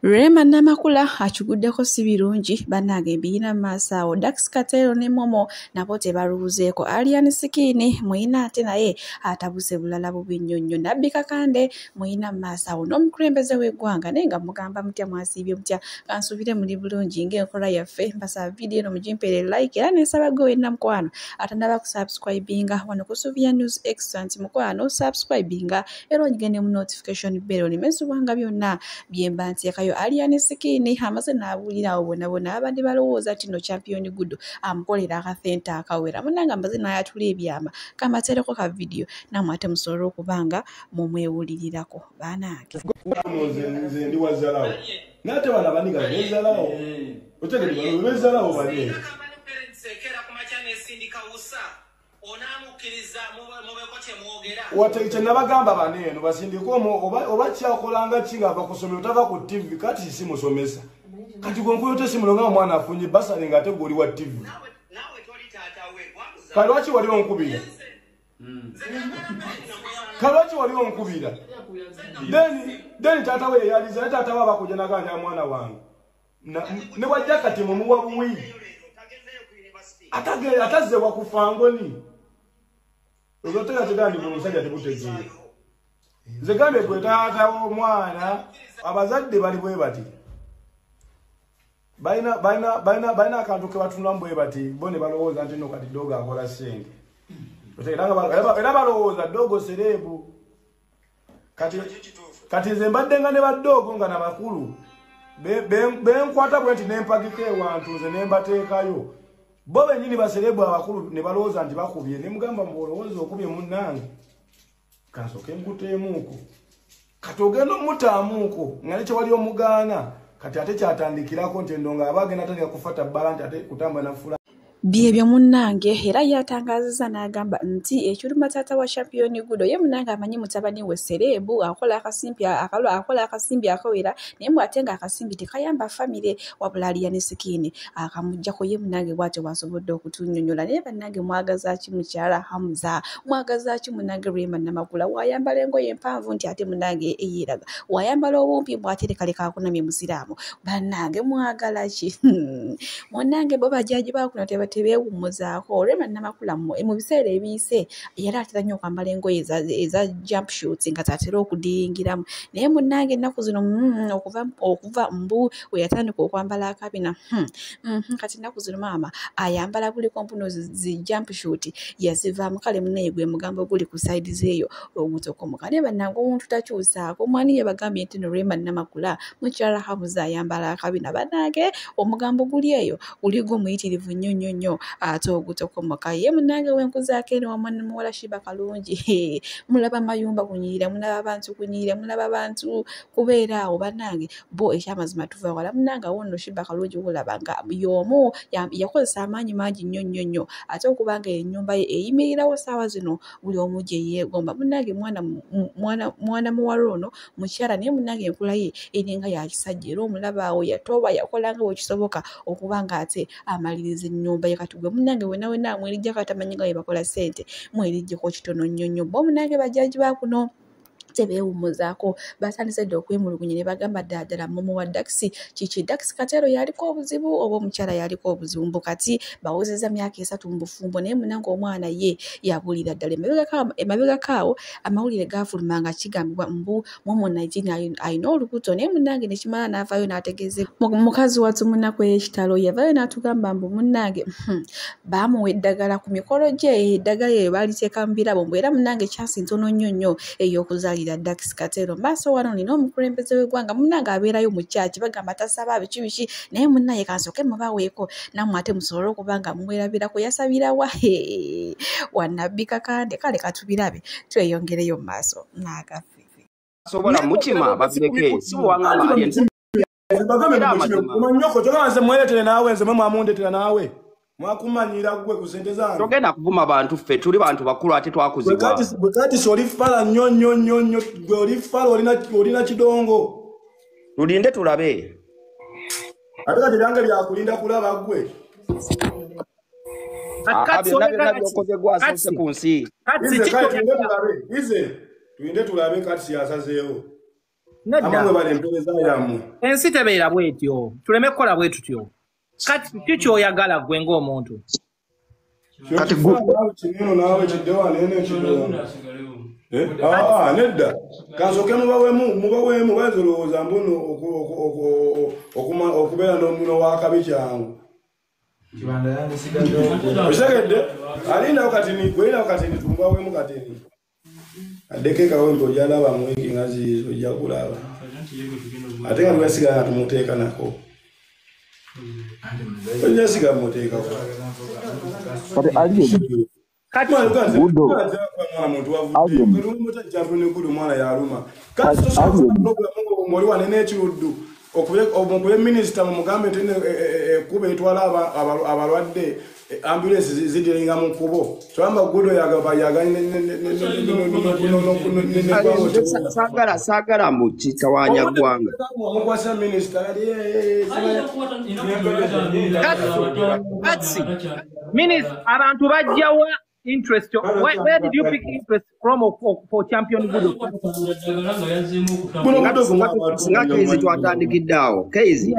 Rema Namakula akiguddeko si birungi bannange mbiyina mu maaso awo. Dax Kartel ne Momo nabo tebalubuzeeko. Alien Skin muyina ate naye atabuse bulala bubi nnyo nnyo. Nabbi Kakande muyina mu maaso awo n'omukulembeze w'eggwanga, naye nga mugamba mutya, mwasiibye mutya? Kansuubire muli bulungi ng'enkola yaffe. Mbasaba vidiyo eno mugimpeere like, era nensaba gwe wenna mukwano atannaba kusubscribinga wano ku Suvia News Extra nti mukwano subscribinga era onyige ne mu notification bell olimezibwanga byonna byemba nteekayo. Alien Skin amaze n'abuulira awo bonna bonna abadde balowooza nti no Champion Gudo amukolera akasente akawera. Munnange amaze n'ayatula ebyama. Kambateereko ka vidiyo nammwe ate musobole okuba nga mumwewulirirako baanange. Nze ndi wazalawo, naye ate bano abaniga bezalawo, otegede bano bezalawo bali. Wate kyenabagamba bano eno basindike oba kyakolanga ki ng'ava ku ssomero, tava ku TV. Kati si musomesa, kati gwe nkuyote simulo nga omwana afunye basale ng'ate gwe oli wa TV. Kale lwaki wali onkubira? Kale lwaki wali onkubira? Then taata we yeyaliza, naye taata we aba kujja naganja mwana wange ne wajja kati mumuwa buwi atazze wakufangoni olwotega tegandi buli musajja tebutegeera. Nze gambye gwe taata w'omwana, abazadde bali bwe bati, balina akantu ke batunulamu bwe bati, bo ne balowooza nti no kati doogo akola ssente, era balowooza doogo celeb. Kati nze mbadde nga ne badoogo nga nabakulu benkwata bwe nti nempagika ewantu, nze nembateekayo bo bennyini ba celeb abakulu ne balowooza nti bakubye. Ne mugamba mbu olowooza okubye munnange, kansooke nkuteemuuko. Kati ogenda omutaamuuko nga ne kyewali omugaana, kati ate kyatandikirako nti endo nga aba agenda atandika kufata bbala nti ate kutambula nafula. Byebyo munnange. Era yatangaazizza n'agamba nti ekiruma taata wa Champion Gudo, ye munnange amanyi mutabani we celeb akola akasimbi, akola akasimbi akawera, naye mbu ate nga akasimbi tekayamba famire, wabula Alien Skin akamuggyako. Ye munnange bw'atyo bw'asobodde okutunnyonnyola. Naye bannange, mwagaza ki mukyala Hamza? Mwagaza ki munnange Rema Namakula? Wayambala engoye empanvu nti ate munnange eyeeraga, wayambala obumpi mbw ate lekaleka akunamye musiraamu. Bannange, mwagala ki munnange? Bo bajjaji bakuno tebeewummuzaako. Rema Namakula mu biseera ebiyise yali atera nnyo okwambala engoye eza jumpsuits nga tatera okudiyingiramu, naye munnange ennaku zino okuva mbu we yatandika okwambala akabina, kati ennaku zino maama ayambala buliko mpuno zi jumpsuit yazivaamu. Kale munnaye gwe mugambo guli ku side zeeyo ogutokomoka. Naye bannange, omuntu takyusaako. Omwani ye bagambye nti no Rema Namakula mukyala Hamuza ayambala akabina. Bannange, omugambo guli eyo guli gwo muyitirivu nnyo nnyo nnyo ate ogutokomoka. Ye munnange wenkuzaako eno wamu ne muwala Sheebah Kalungi, mulaba mayumba kunyirira, mulaba abantu kunyirira, mulaba abantu kubeera awo. Bannange, bo ekyamazima tuva wala. Munnange, awo nno Sheebah Kalungi wolaba nga y'omu yakozesa amaanyi mangi nnyo nnyo nnyo ate okuba nga ennyumba ye eyimirirawo ssaawa zino buli omu gye yeegomba. Munnange, mwana muwala ono mukyala, naye munnange enkula ye eringa ya kisajja, era omulaba awo yatoba, yakola nga bwe kisoboka okuba nga ate amaliriza ennyumba ye. Kati gwe munnange wenna wenna mwerijjako atamanyi nga bwe bakola ssente, mwerijjeko kitono nnyo nnyo. Bo munnange bajjaji bakuno tebeewummuzaako, batandise dda okwemulugunya ne bagamba ddala ddala Momo wa Dax kiki? Dax Kartel yaliko obuzibu oba omukyala yaliko obuzibu? Mbu kati bawozezza myaka 3 mu bufumbo, naye munnange omwana ye yabuulira ddala. Emabegako awo amawulire gaafuluma nga kigambibwa mbu Momo 19 alina olubuto, naye munnange ne kimala n'avaayo n'ategeeze mukazi wattu munnaku ey'ekitalo. Yavaayo n'atugamba mbu munnange baamuwa eddagala ku mikolo gye, eddagala eryo baaliteeka mu birabo, mbu era munnange chance ntono nnyo nnyo ey'okuzaalira Dax Kartel. Maaso wano nina omukulembeze w'eggwanga, munnange abeerayo mu kyaki, bagamba tasaba biki biki, naye munnaye kansooke mubaweeko nammwe ate musobole okuba nga mwerabirako. Yasabirawa wannabbi Kakande. Kale katubirabe, tweyongereyo mu maaso n'agaffe. Sobola mukima babireke, si wangamba alien. Bagambe. Era amazima. Omanyoko kyokka nze mweretere naawe, nze mwe mwamundetera naawe mwakumanyira gwe ku sente zange. Togenda kuvuma bantu, ffe tuli bantu bakulu ate twakuzibwa. Bwe kati si oli fala nnyo nnyo nnyo nnyo, gwe oli fala, olina kidongo. Tulinde tulabe. Ate kati byange byakulinda kulaba gwe. Ah, byonna byonna byokoze gwe asoose ku nsi. Ize kale tulinde tulabe, ize tulinde tulabe kati yasazeewo. Amwe bali empeereza yammwe. Ensi tebeera bw'etyo, tuleme kukola bwe tutyo. Kati ki ky'oyagala ggwe ng'omuntu? Kati kineno naawe kiddewa nene kiddewa. Nedda. Kansooke mubaweemu bayinza olowooza mbuno okubeera n'omuno w'akabi kyangu. Okitegedde? Alindawo katini, gwerindawo katini tumubaweemu katini. Addeko ekawempe ojja laba mu wiiki nga ziizo ojja kulaba. Ate nga twesigala nga tumuteeka nako. Ojja sigala mumuteekako. Kati Gudo mwana yaluma. Kati ng'oli wanene ekiruddu okube minisita mumugambe nti ekkubo etwala abalwadde ambulance zidiringa mu kkubo. Kyamba Gudo yagaba saagala mbu kitawaanya ggwanga. Omukwasa minisita Kati minisita abantu bajjawa interest. Where did you pick interest from for Champion Gudo? Singa Keizi twatandikidde awo. Keizi.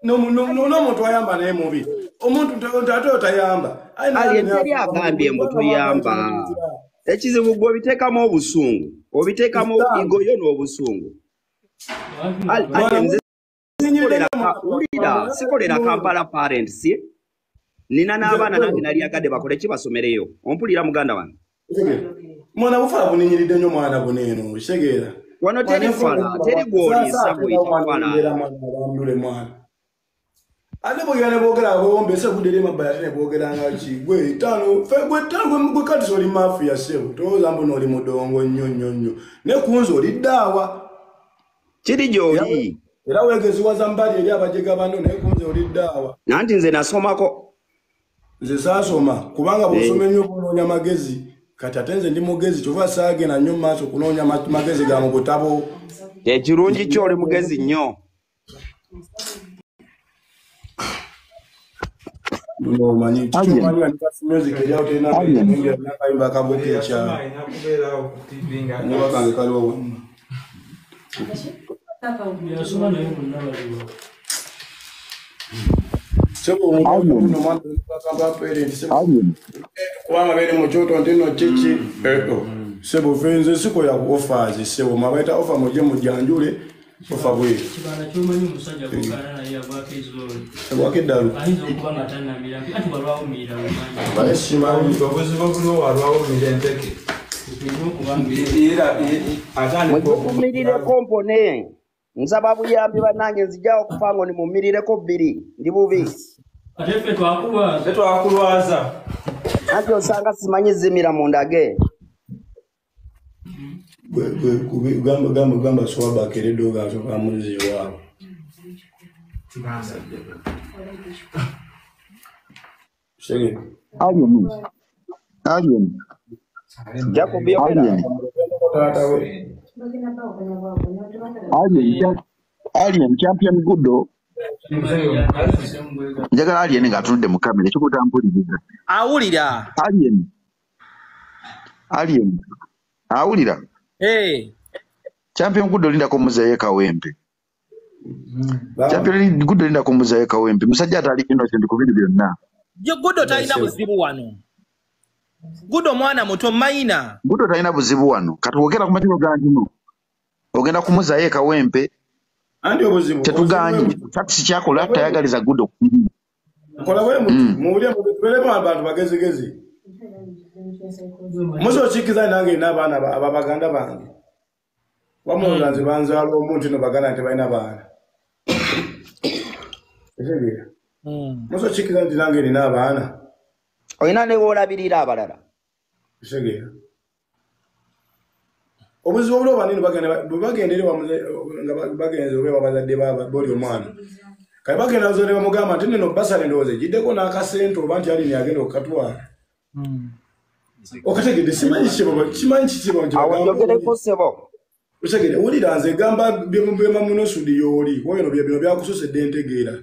N'omuntu ayamba naye mubi. Omuntu ate otayamba. Alien teri agambye mbu toyamba. Ekizibu gwe obiteekamu obusungu. Obiteekamu igoyo n'obusungu. Wulira, sikolera Kampala parents. Nina n'abaana nange nali agadde bakole ki basomereyo. Ompulira muganda wange. Mwana bufala buninyiridde nnyo mwana buneeno, okitegeera. Wano teri fala, teri gw'oliisa bw'oyita fala. Ate bwogera ne boogera abawombe, ese gudde eri emabbali ate ne boogera nga ki? Gwe ttaano, ffe gwe ttaano gwe kati oli mafia ssebo. Tolowooza mbu n'oli mudongo nnyo nnyo nnyo. Ne ku nze oli ddaawa. Kiri gy'oli. Era weegeziwaza mbali eri abajega banno naye ku nze oli ddaawa. Nanti nze nasomako. Nze saasoma kubanga bw'osoma ennyo okunoonya magezi. Kati ate nze ndi mugezi kyova saagenda nnyo mu maaso kunoonya magezi ga mu butabo. Ekirungi kyo oli mugezi nnyo. Omanyi kimanyi music eri awo terina akayimba akabuuka ekyalo. Kange kaliwo wamma. Kubanga beri mu kyoto nti nno kiki sebo ffe nze sikola ku offers sebo mwabaita offer mujje mujjanjule offer bweru. Agwako eddalu. Mumirireko mpone. Nsaba buyambi bannange nzijjawo okufa ngo nimumirireko bbiri ndi bubi. Ate ffe twakulwaza. Anti osanga simanyi zimira mundage. Gamba swaba akeredde ogaasooka amuzzi ewaabwe. Alien. Jacob yogera. Alien Champion Gudo. Njagala Alien ng'atunudde mu kamera ekikutampuliriza. Awulira. Alien. Awulira. Hey. Champion Gudo lindako muzeeyo Kawempe. Champion Gudo lindako muzeeyo Kawempe. Musajja atali innocent ku bintu byonna. Gudo talina buzibu wano. Gudo mwana muto mayina. Gudo talina buzibu wano. Kati wogera ku matiko ga ntino. Ogenda kumuzayo Kawempe. Andi obuzibu. Tetugaanyi. Taxi kyakola tayagaliza Gudo. Kola bwe muti. Muwulire mubeeremu abantu bagezigezi. Muso okikkiriza nange n'abaana ababaganda bange. Wamulowooza nze banzaala omu nti no baganda tebalina baana. Otegeera? Muso okikkiriza nti nange nina abaana. Olina ne w'olabirira abalala. Otegeera? Obuzibu obuliwo banene bagenda eri nga bagenze oba bazadde b'oli omwana. Kale bagenda ne bamugamba nti nno basale ndowooza egiddeko n'akasente oba nti Alien agenda okukatwala. Okategedde simanyi kibo nti awo njogereko ssebo. Otegedde wulira nze gamba byema muno sudi y'oli kuba bino bino byakusosedde ntegeera.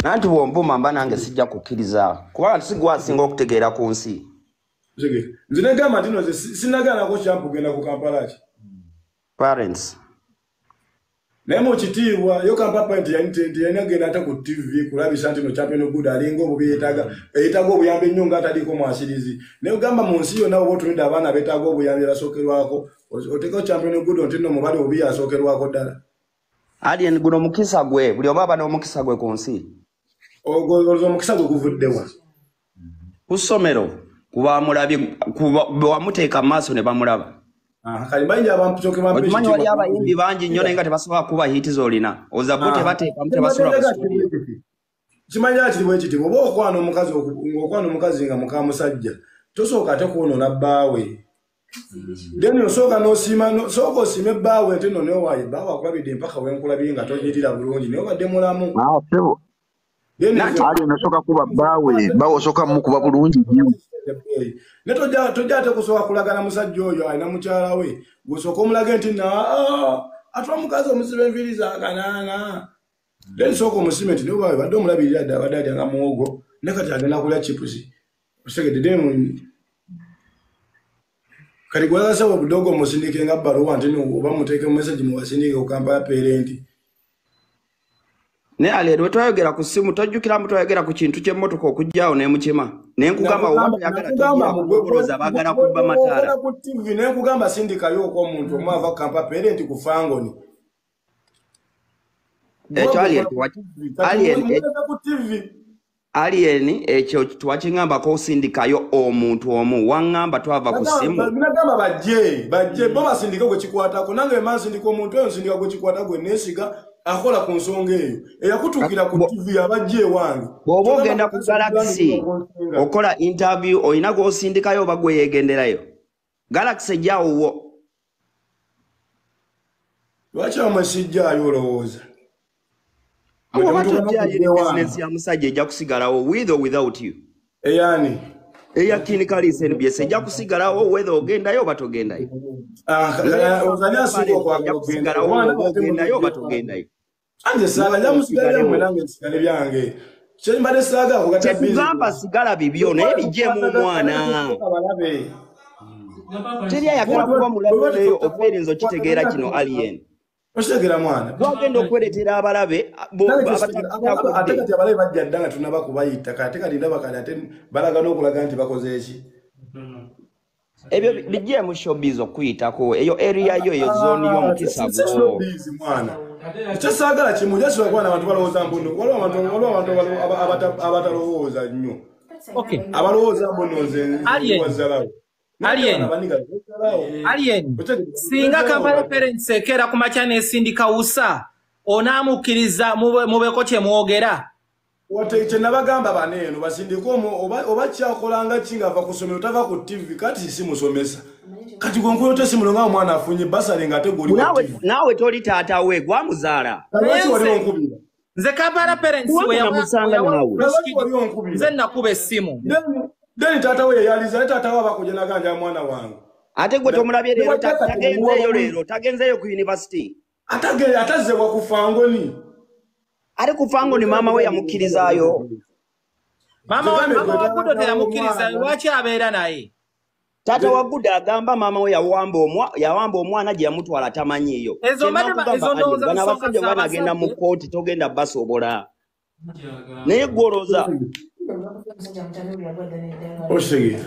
Nanti bw'onvuma mba nange sijja kukkiriza kubanga si gwe asinga okutegeera ku nsi. Nze negamba nti no nze sinagaanako Champ kugenda ku Kampala ki Parents. Naye mu kitiibwa yo Kampala Parent yalina kugenda ate ku TV kulabisa nti no Champion Gudo alinga obubi yeetaaga obuyambi ennyo ng'ataliiko mwasirizi. Naye ogamba mu nsi yonna oba otunudde abaana beetaaga obuyambi abasookerwako, oteekao Champion Gudo nti nno mubali obubi asookerwako ddala. Alien guno mukisa gwe, buli omu aba n'omukisa gwe ku nsi. Ogwo omukisa gwe guvudde wa? Ku ssomero kubamulabye wamuteeka mu maaso ne bamulaba. Okimanyi wali abayimbi bangi nnyo naye nga tebasobola kuba hiti z'olina. Oza bo tebateekamu tebasobola ku studio. Kimanya kiri bwe kiti, bw'oba okwana omukazi ng'okwana omukazi nga muka musajja, tosooka ate kwonoona bbaawe. Then osooka n'osiima, sooka osiime bbaawe nti nno newaayo bbaawe akulabidde mpaka we nkulabye nga tonyirira bulungi naye obadde mulamu. Ali osooka kuba bbaawe, bbaawe osooka mukuba bulungi nnyo. Ne tojja ate kusooka kulagana musajja oyo alina mukyala we, gw'osooka omulage nti ate omukazi omusiba enviiri zaakanaana. Then sooka omusime nti naye bbaawe badde omulabirira dda abadde alyanga muwogo ne kati agenda kulya chipusi. Otegedde then kati gweyagasa obudogo omusindike nga bbaluwa nti oba muteeke message muwasindike ku Kampala Parent. Ne Alien bwe twayogera ku ssimu tojjukira mbu twayogera ku kintu ky'emmotoka okujjaawo ne mukima. Ne nkugamba oba toyagala tojja baagala kubba mataala. Ku TV ne nkugamba sindikayo omuntu omu ava ku Kampala Parent ku Fangoni. Ekyo Alien ekyo twakiŋŋambako osindikayo omuntu omu waŋŋamba twava ku ssimu. Nagamba bajje bo basindike gwe kikwatako nange mba nsindika omuntu oyo nsindika gwe kikwatako gwe neesiga akola ku nsonga eyo eyakutuukira ku TV abajje ewange. Bw'oba ogenda ku Galaxy okola interview olina gw'osindikayo oba gwe yeegenderayo. Galaxy ejjaawo wo. Lwaki wamwe sijjaayo olowooza? Oba tojjaayo bizinensi ya musajja ejja kusigalawo with or without you. Eyani? Eya Kin Kariisa NBS ejja kusigalawo whether ogendayo oba togendayo. Ogendayo oba togendayo. Anje saagala nja musigale mmwe nange nsigale byange. Kye mbadde saagala kugatta bizinensi. Kyetugamba sigala bibyo naye biggyeemu omwana. Teri ayagala kuba mulabe eyo oferinza okitegeera kino Alien. Okitegera mwana. Gwagenda okwereetera abalabe ate kati abalabe bajja dda nga tunnaba kubayita ate kati ndaba kati ate balaga n'okulaga nti bakoze eki. Ebyo biggyeemu showbiz okuyitako eyo area yo eyo zone yo omukisa gwo. Showbiz mwana. Ekyo saagala kimu jasobola kuba n'abantu balowooza mbuno waliwo abantu abatalowooza nnyo. Abalowooza mbuno nze wazzalawo. Alien, singa Kampala Parents ekera ku makya n'esindika wusa onaamukkiriza mubeko kye mwogera. Kye nabagamba bano eno basindike oba kyakolanga ki ng'ava ku ssomero tava ku TV kati si musomesa. Kati gwe nkuyote essimu nga omwana afunye basale ng'ate gwe oli wa TV. Naawe toli taata we gwamuzaala. Lwaki wali onkubira? Nze Kampala Parents we nze nakuba essimu. Then taata we yeyaliza naye taata we aba kujja naganja mwana wange. Ate gwe tomulabye leero tagenzeeyo leero tagenzeeyo ku university. Atazzebwa ku Fangoni. Ate ku Fangoni maama we yamukkirizaayo. Maama wa Gudo teyamukkiriza lwaki abeera naye? Taata wa Gudo agamba maama we yawamba omwana gye yamutwala tamanyiiyo. Ezo ndowooza bano abasajja banagenda mu kkooti togenda basobola. Naye gwe olowooza. Okitegera.